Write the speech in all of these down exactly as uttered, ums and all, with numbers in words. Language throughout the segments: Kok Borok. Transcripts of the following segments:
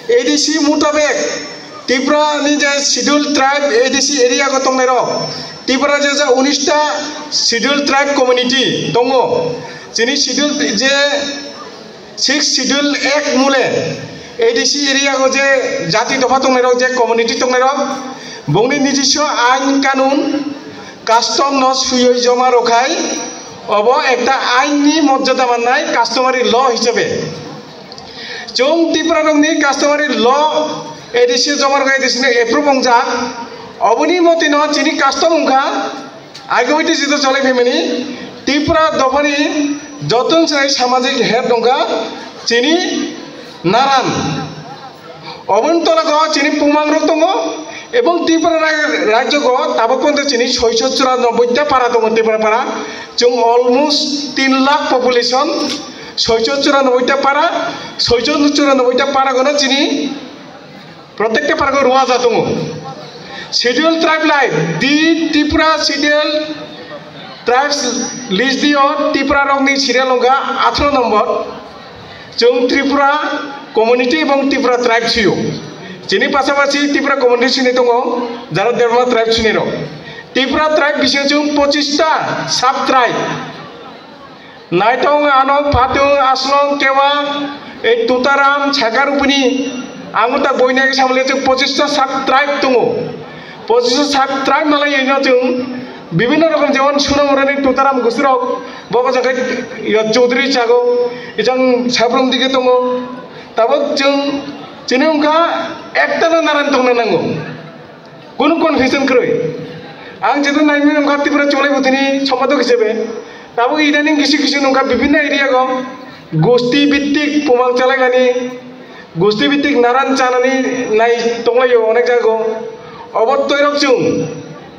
A D C mutabek Tripura ni je schedule tribe A D C area go tongnai rok, Tripura je je unis ta schedule tribe community tongo, chini schedule je six schedule ek mule A D C area go je jati dopha tongnai rok, je community tongnai rok, bongni nijiswa ain kanun custom no suyoi joma rok hai, obo ekta ain ni mojjada mannai customary law hisabe. Chwng Tripura rokni customary law A D C joma rok A D C ni approve wngjak, oboni motino chini custom wngkha. Age hoite jito cholai phaimani Tripura dophani joton se samajik head wngkha chini naran. Oboni tolago chini pumangrok tongo, ebong Tripura rai-, rajyogo tabuk ponto chini soiso churanobboi ta para tongo Tripura para. Chwng almost tin lakh population, soiso churanobboi ta para, soiso churanobboi ta para gono chini Protekte pargo ruaja tongo. Schedule tribe lai di Tripura Schedule Tribes list dio Tripura rokni serial wngkha atharo nombor. Chwng Tripura community ebong Tripura tribe sio. Chini pasapasi Tripura community sini tongo, jara Debbarma tribe sini rok. Tripura tribe bisingo chwng pochista sub tribe. Naitong, Anok, Phatung, Aslong, Kewa, ei Tutaram, Sakarupini, ang ta boina ke samle chwng pochista sub tribe tongo. Pochista sub tribe malai ino chwng bibhinno rokom jemon Sunamurani Tutaram gusirok, bobo jangkai yo Chaudhary chago, ijang Sabrum dige tongo. Tabok chwng chini wngkha ekta na naran tongna nango. Kunu confusion kwrwi. Ang jeto naimani wngkha Tripura Chulai Buthini sompadak hisabe. Tabuk idaning kisi kisi wngkha bibhinno area go gosti bittik pumang chalaimani, gosti bittik naran chanani nai tonglaio onek jago. Obo toirok chwng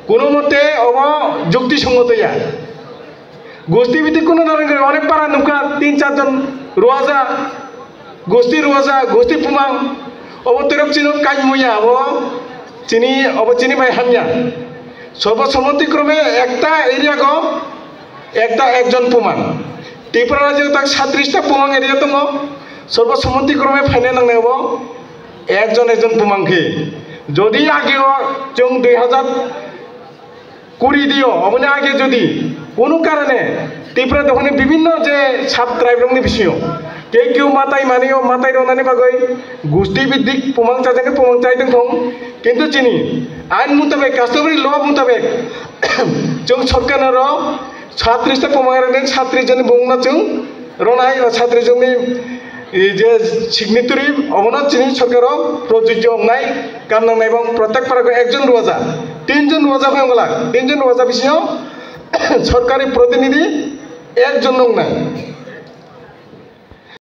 kunu mote obo jukti songoto ya. Gosti bittik kunu naran kwrwi, onek para nukha tin char jon ruaja. Gosti ruaja, gosti pumang, obo torok chini kaimung ya, obo chini, obo chini bai hamya. Sorbo somoti krome ekta area go, ekta ekjon pumang. Tripura rajyo tak satris ta pumang area tongo, sorbo somoti krome phaina nangnai obo ekjon ekjon pumang khe. Jodi age o chwng dui hazar kuri dio, oboni age jodi kunu karone Tripura dophani bibhinno je sub tribe rokni bisingo ke keu matai manio, matai rwnani bagwi gusti biddik pumang chajak khe pumang chai tongthong, kintu chini ain mutabek, customary law mutabek chwng sorkarno ro satris ta pumang rwdi, satris joni bumungno chwng ronai o satri jongni, e, je signatory, obono chini sorkaro projujjo wngnai, kam nangnai bong protek parako ekjon ruaja, tinjon ruaja hoi wngla, tinjon ruaja bisingo sorkari protinidhi ekjon wngnai.